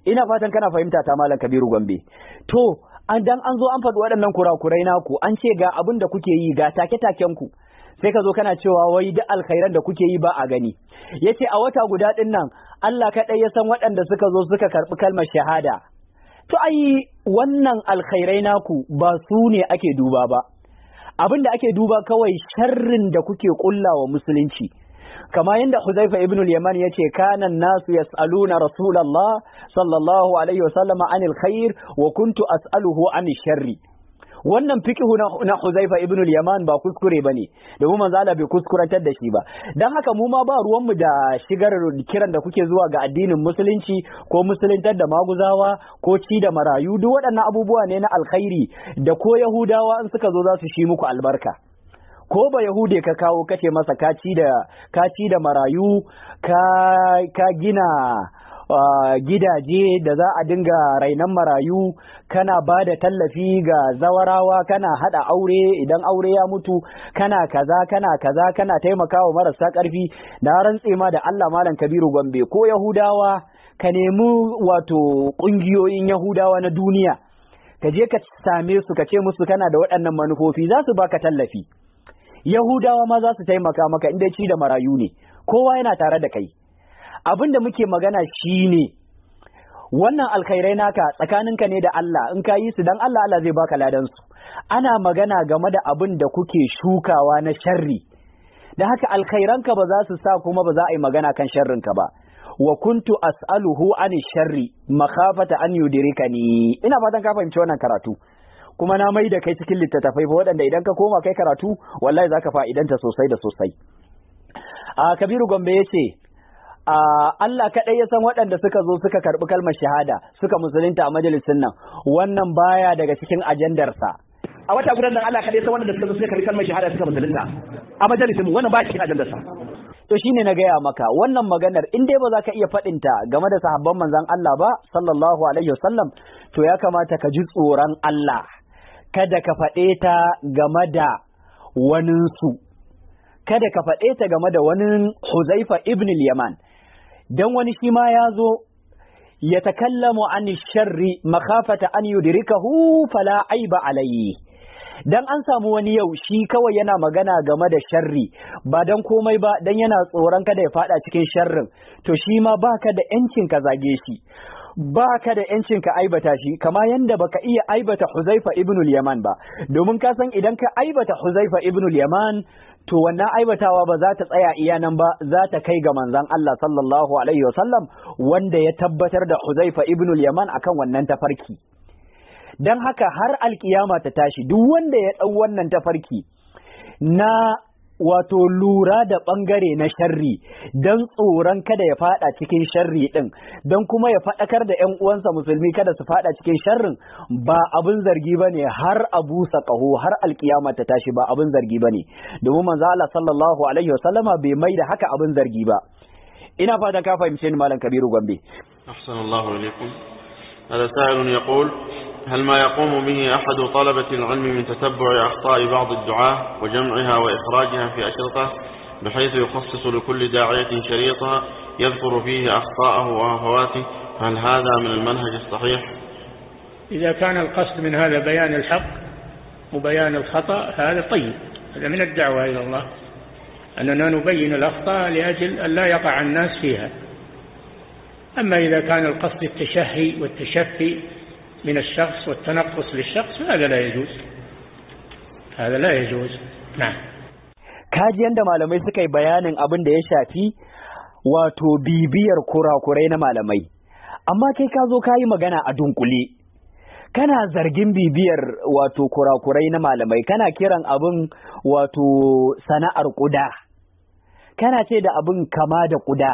Ina fatan kana fahimta ta, Malam Kabiru Gombe. To an dan an zo an faɗi waɗannan kurakurai naku, an ce ga abin da kuke yi, ga take-taken ku, sai ka zo kana cewa wai duk alkhairan da kuke yi ba a gani. Yace a wata guda ɗin nan Allah kaɗai ya san waɗanda suka zo suka karɓi kalmar shahada. To ai wannan alkhairai naku ba su ne ake duba ba. Abin da ake duba kawai sharrin da kuke kullawa musulunci. Kama yadda Huzaifa ibn al-Yaman yace, kana nasu yas'aluna Rasulullah sallallahu alaihi wasallam anil khair wa kuntu as'aluhu anil sharri. Wannan fiqhu na Huzaifa ibn al-Yaman ba kuskure bane, domin manzo Allah bai kuskurantar da shi ba. Dan haka mu ma ba ruwan mu da shigar kiran da kuke zuwa ga addinin musulunci, ko musuluntar da maguzawa, ko ci da marayu. Duk waɗannan abubuwa ne na alkhairi da ko Yahudawa in suka zo za su shi muku albarka. Ko ba Yahude ka kawo kace masa ka ci da marayu, ka gina gidaje da za a dinga rainan marayu, kana ba da tallafi ga zawarawa, kana hada aure idan aure ya mutu, kana kaza kana kaza, kana taimakawa marasa karfi, na rantse ma da Allah, Malam Kabiru Gombe, ko Yahudawa ka nemi wato kungiyoyin Yahudawa na duniya, ka je ka same su ka ce musu kana da waɗannan manufofi, za su baka tallafi. Yahudawa ma za su taimaka maka inda ci da marayu ne, kowa yana tare da kai. Abin da muke magana shine wannan alkhairai naka tsakaninka ne da Allah, in ka yi su dan Allah, Allah zai baka ladan su. Ana magana game da abin da kuke shukawa na sharri. Da haka alkhairanka ba za su sa kuma ba za a yi magana kan sharrinka ba. Wa kuntu as'aluhu an sharri makhafata an yudrikani. Ina fatan ka fahimci wannan karatu. Kuma na mai da kai cikin littattafai ba waɗanda idan ka koma kai karatu wallahi zaka fa'idanta sosai da sosai. A Kabiru Gombe yace Allah kaɗai ya san waɗanda suka zo suka karɓi kalmar shahada suka musulunta a majalisin nan. Wannan baya daga cikin ajandarsa. A wata gudan nan Allah kaɗai ya san waɗanda suka zo suka karɓi kalmar shahada suka musulunta a majalisin mu, wannan baya cikin ajandarsa. To shine na gaya maka wannan maganar, in dai ba za ka iya faɗinta game da sahabban manzon Allah ba sallallahu alaihi wasallam, to ya kamata ka ji tsoron Allah, kada ka faɗe ta game da waninsu, kada ka faɗe ta game da wani Huzaifa ibn al-Yaman. Dan wani shi ma ya zo ya takallamu an sharri makhafata an yudrikahu fala aiba alayhi. Dan an samu wani yau shi kawai yana magana game da sharri ba dan komai ba, dan yana tsoron kada ya fada cikin sharrin, to shi ma baka da yancin ka zage shi, baka da yancin ka aibata shi, kama yanda baka iya aibata Huzaifa ibn al-Yaman ba. Domin ka san idan ka aibata Huzaifa ibn al-Yaman, to wannan aibatawa ba za ta tsaya iya nan ba, za ta kai ga manzon Allah sallallahu alaihi wasallam, wanda ya tabbatar da Huzaifa ibn al-Yaman akan wannan tafarki. Dan haka har alkiyama ta tashi, duk wanda ya dau wannan tafarki na wato lura da bangare na sharri dan tsoron kada ya fada cikin sharri din, dan kuma ya fadakar da ƴan uwansa musulmi kada su fada cikin sharrin, ba abin zargi bane. Har abu saqahu har alkiyama ta tashi ba abin zargi bane, domin manzo Allah sallallahu alaihi wasallama bai mai da haka abin zargi ba. Ina fatan ka fahimce ni, Malam Kabiru Gombe. Ahsanallahu alaikum. هذا سائل يقول: هل ما يقوم به أحد طلبة العلم من تتبع أخطاء بعض الدعاة وجمعها وإخراجها في أشرطة بحيث يخصص لكل داعية شريطا يذكر فيه أخطاءه وهفواته، هل هذا من المنهج الصحيح؟ إذا كان القصد من هذا بيان الحق وبيان الخطأ هذا طيب، هذا من الدعوة إلى الله، أننا نبين الأخطاء لأجل أن لا يقع الناس فيها. أما إذا كان القصد التشهي والتشفي من الشخص والتنقص للشخص هذا لا يجوز، هذا لا يجوز. نعم. Kaji yanda malamai suka yi bayanin abin da ya shafi wato bibiyar kurakurai na malamai, amma kai ka zo ka yi magana a dunkule, kana zargin bibiyar wato kurakurai na malamai, kana kiran abin wato sana'ar kuda, kana ce da abin kama da kuda.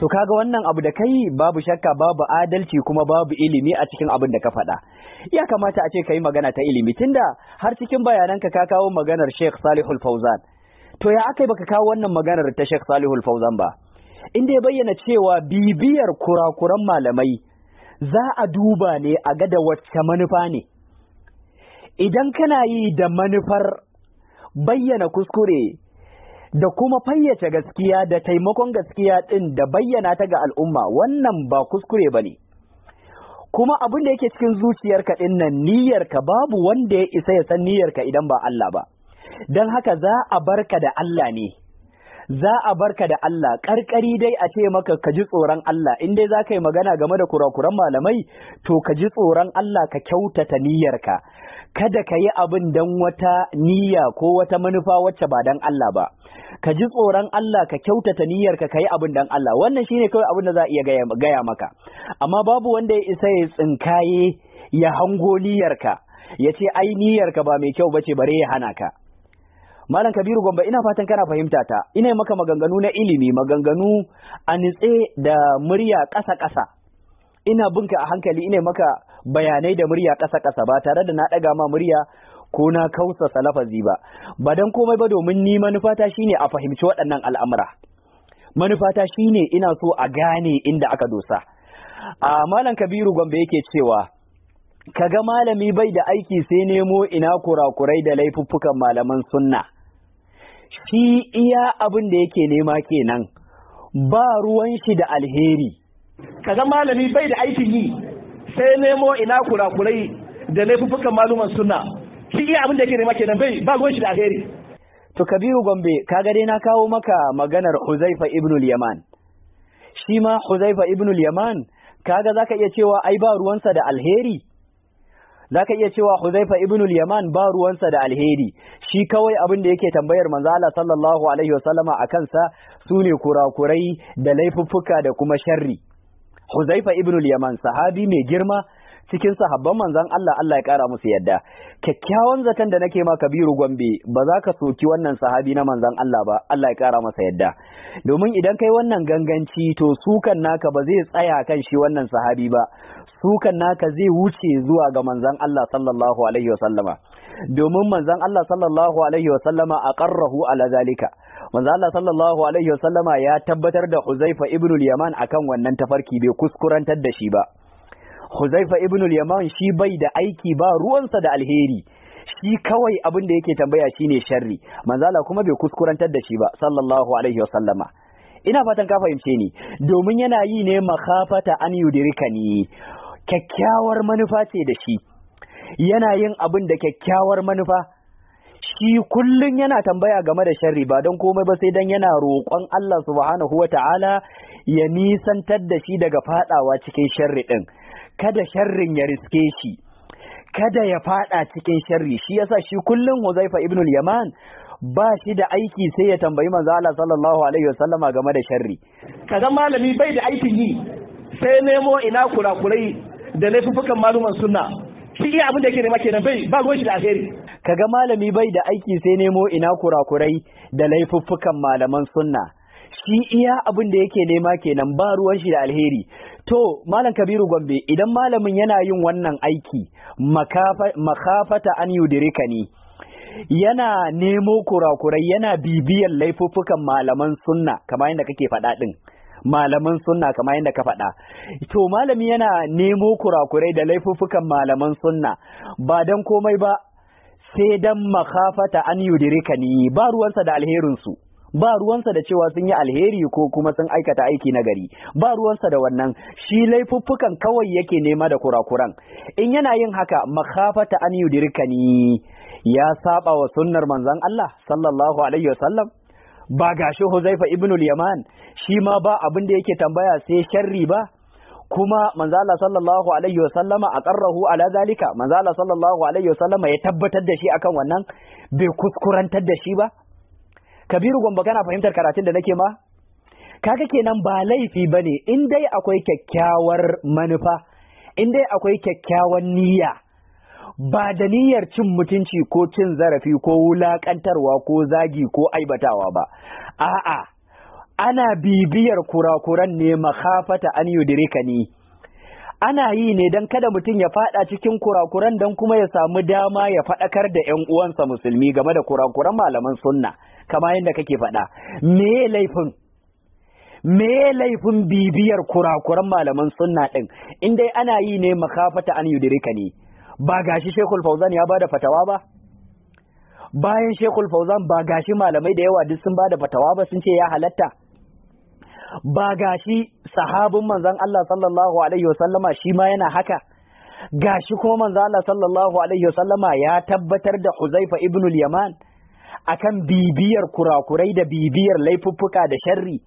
To kaga wannan abu da kai babu shakka babu adalci kuma babu ilimi a cikin abin da ka faɗa. Ya kamata a ce ka yi magana ta ilimi, tunda har cikin bayananka ka kawo maganar Sheikh Salihul Fauzan. To ya akai baka kawo wannan maganar ta Sheikh Salihul Fauzan ba, inda ya bayyana cewa bibiyar kurakuran malamai za a duba ne a ga da wacce manufa ne. Idan kana yi da manufar bayyana kuskure da kuma fayyace gaskiya da taimakon gaskiya din da bayyana ta ga al'umma, wannan ba kuskure ba ne. Kuma abin da yake cikin zuciyarka ɗin nan, niyyarka, babu wanda ya isa ya san niyyarka idan ba Allah ba. Don haka za a barka da Allah ne, za a barka da Allah. Karkari dai a ce maka ka ji tsoron Allah. In dai za ka yi magana game da kurakuran malamai, to ka ji tsoron Allah, ka kyautata niyyarka. Kada ka yi abin don wata niyya ko wata manufa wacce ba don Allah ba. Ka ji tsoron Allah, ka kyautata niyyarka, ka yi abin don Allah. Wannan shine kawai abin da za a iya gaya maka. Amma babu wanda ya isa ya tsinkaye, ya hango niyyarka, ya ce ai niyyarka ba mai kyau bace, bare ya hana ka. Malam Kabiru Gombe, ina fatan kana fahimta ta. Ina maka maganganu na ilimi, maganganu a nitse da murya ƙasa-ƙasa. Ina binka a hankali, ina maka bayanai da murya ƙasa-ƙasa, ba tare da na ɗaga ma murya ko na kausa lafazi ba. Ba don komai ba, domin ni manufata shine a fahimci waɗannan al'amura. Manufata shine ina so a gane inda aka dosa. A Malam Kabiru Gombe yake cewa kaga malami bai da aiki sai nemo ina kurakurai da laifuffukan malaman sunna. Shi iya abin da yake nema kenan, ba ruwan shi da alheri. Kaga malami bai da aikin yi sai nemo ina kurakurai da laifuffukan maluman sunna. Shi iya abin da yake nema kenan, bai ba ruwan shi da alheri. To Kabiru Gombe, kaga dai na kawo maka maganar Huzaifa ibn al-Yaman. Shi ma Huzaifa ibn al-Yaman, kaga zaka iya cewa ai ba ruwansa da alheri. Zaka iya cewa Huzaifa ibn al-Yaman ba ruwansa da alheri. Shi kawai abin da yake tambayar manzo Allah sallallahu alaihi wasallama akan sa sune kurakurai da laifuffuka da kuma sharri. Huzaifa ibn al-Yaman, sahabi mai girma cikin sahabban manzon Allah, Allah ya kara musu yadda. Kyakkyawan zaton da nake ma Kabiru Gombe, ba za ka soki wannan sahabi na manzon Allah ba, Allah ya kara masa yadda. Domin idan kai wannan ganganci, to sukan naka ba zai tsaya kan shi wannan sahabi ba, sukan naka zai wuce zuwa ga manzon Allah sallallahu alaihi wasallama. Domin manzon Allah sallallahu alaihi wasallama aqarrahu ala zalika. Manzon Allah sallallahu alaihi wasallama ya tabbatar da Huzaifa ibn al-Yaman akan wannan tafarki, bai kuskurantar da shi ba. Huzaifa ibn al-Yaman shi bai da aiki, ba ruwansa da alheri. Shi kawai abin da yake tambaya shine sharri. Manzo Allah kuma bai kuskurantar da shi ba sallallahu alaihi wasallama. Ina fatan ka fahimce ni. Domin yana yi ne makhafata an yudrikani. Kyakkyawar manufa ce da shi. Yana yin abin da kyakkyawar manufa. Shi kullun yana tambaya game da sharri, ba don komai ba sai dan yana roƙon Allah subhanahu wata'ala ya nisantar da shi daga fadawa cikin sharri din. Kada sharrin ya riske shi, kada ya fada cikin sharri. Shi yasa shi kullun Huzaifa ibn al-Yaman ba shi da aiki sai ya tambayi manzo Allah sallallahu alaihi wasallama game da sharri. Kaga malami bai da aikin yi sai nemo ina kurakurai da laifuffukan maluman sunna. Shi iya abin da yake nema kenan, bai ba ruwan shi da alheri. Kaga malami bai da aiki sai nemo ina kurakurai da laifuffukan malaman sunna. Shi iya abin da yake nema kenan, ba ruwan shi da alheri. To Malam Kabiru Gombe, idan malamin yana yin wannan aiki makhafata an yudrikani, yana nemo kurakurai, yana bibiyan laifuffukan malaman sunna kamar yadda kake faɗa din, malaman sunna kamar yadda ka faɗa. To malami yana nemo kurakurai da laifuffukan malaman sunna ba dan komai ba sai dan makhafata an yudrikani, ba ruwansa da alherin su, ba ruwansa da cewa sun yi alheri ko kuma sun aikata aiki na gari, ba ruwansa da wannan. Shi laifuffukan kawai yake nema da kurakuran. In yana yin haka makhafata an yudrikani, ya saba wa sunnar manzon Allah sallallahu alaihi wasallam. Ba gashi Huzaifa ibn al-Yaman shi ma ba abin da yake tambaya sai sharri ba, kuma manzo Allah sallallahu alaihi wasallama aqarrahu ala zalika. Manzo Allah sallallahu alaihi wasallama ya tabbatar da shi akan wannan, bai kuskurantar da shi ba. Kabiru Gombe, kana fahimtar karatun da nake ma? Kaga kenan ba laifi bane in dai akwai kyakkyawar manufa, in dai akwai kyakkyawan niyya, ba da niyyar cin mutunci ko cin zarafi ko wulakantarwa ko zagi ko aibatawa ba. A'a, ana bibiyar kurakuran ne makhafata an yudrikani. Ana yi ne don kada mutum ya fada cikin kurakuran, don kuma ya samu dama ya faɗakar da ƴan uwansa musulmi game da kurakuran malaman sunna kama yadda kake faɗa. Me laifin? Me laifin bibiyar kurakuran malaman sunna din in dai ana yi ne makhafata an yudrikani? Ba gashi Sheikhul Fauzan ya bada fatawa ba? Bayan Sheikhul Fauzan ba gashi malamai da yawa duk sun bada fatawa ba, sun ce ya halatta? Ba gashi sahabin manzon Allah sallallahu alaihi wasallama shi ma yana haka, gashi kuma manzon Allah sallallahu alaihi wasallama ya tabbatar da Huzaifa ibn al-Yaman akan bibiyar kurakurai da bibiyar laifuffuka da sharri,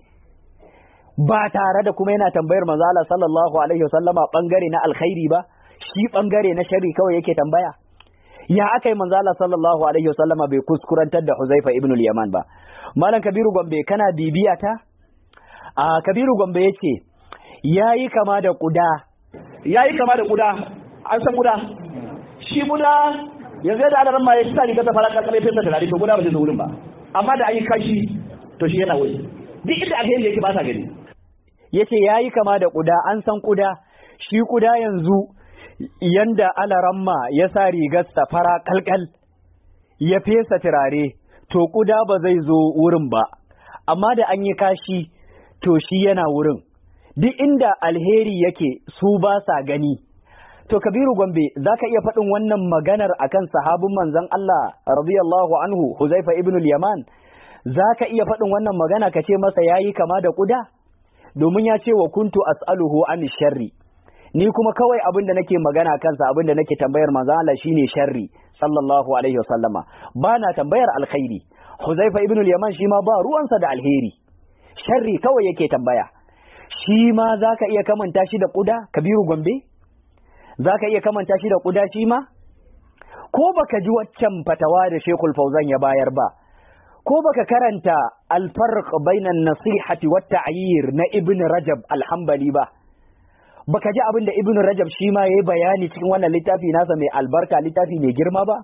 ba tare da kuma yana tambayar manzon Allah sallallahu alaihi wasallama bangare na alkhairi ba, shi bangare na sharri kawai yake tambaya. Ya aka yi manzo Allah sallallahu alaihi wasallama bai kuskurantar da Huzaifa ibn al-Yaman ba? Malam Kabiru Gombe, kana bibiya ta? A Kabiru Gombe yace yayi kama da kuda. Yayi kama da kuda. An san kuda. Shi kuda yanzu da adaran ma ya sa riga ta fara kalkale fesa turare, to kuda ba zai zo wurin ba. Amma da an yi kashi to shi yana wuri. Duk inda alheri yake ba sa gani. Yace yayi kama da kuda, an san kuda. Shi kuda yanzu yanda alaramma ya sa rigarsa fara kalkal ya fesa turare, to kuda ba zai zo wurin ba, amma da an yi kashi to shi yana wurin. Duk inda alheri yake su ba sa gani. To Kabiru Gombe, zaka iya faɗin wannan maganar akan sahabin manzon Allah radiyallahu anhu Huzaifa ibn al-Yaman? Zaka iya faɗin wannan magana ka ce masa yayi kama da kuda? Domin ya ce wa kuntu as'aluhu an sharri, ni kuma kawai abin da nake magana kansa, abin da nake tambayar manzon Allah shine sharri sallallahu alaihi wasallama, ba na tambayar alkhairi. Huzaifa ibn al-Yaman shi ma ba ruwansa da alheri, sharri kawai yake tambaya. Shi ma zaka iya kamanta shi da kuda, Kabiru Gombe? Zaka iya kamanta shi da kuda shi ma? Ko baka ji waccan fatawa da Sheikhul Fauzan ya bayar ba? Ko baka karanta al-farq bainan nasihati wat ta'yir na Ibn Rajab al-Hanbali ba? Baka ji abin da Ibn Rajab shi ma yayi bayani cikin wannan littafi nasa mai albarka, littafi mai girma ba?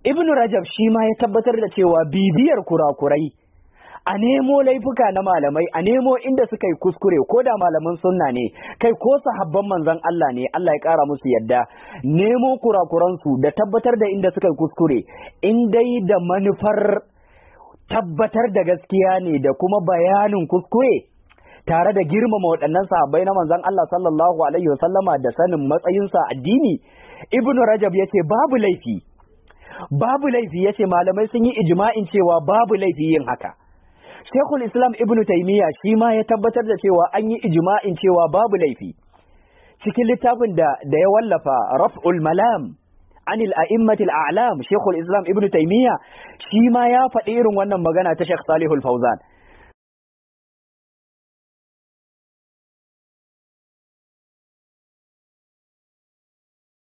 Ibn Rajab shi ma ya tabbatar da cewa bibiyar kurakurai, a nemo laifuka na malamai, a nemo inda suka yi kuskure, ko da malaman sunna ne, kai ko sahabban manzon Allah ne, Allah ya kara musu yadda, nemo kurakuransu da tabbatar da inda suka yi kuskure, in dai da manufar tabbatar da gaskiya ne da kuma bayanin kuskure, tare da girmama waɗannan sahabbai na manzon Allah sallallahu alaihi wasallama da sanin matsayinsa addini, Ibn Rajab yace babu laifi. Babu laifi, yace malamai sun yi ijma'in cewa babu laifi yin haka. Sheikhul Islam Ibn Taymiyyah shi ma ya tabbatar da cewa an yi ijma'in cewa babu laifi. Cikin littafin da ya wallafa Raf'ul Malam anil a'immatil a'lam, Sheikhul Islam Ibn Taymiyyah shi ma ya faɗi irin wannan magana ta Sheikh Salihul Fauzan.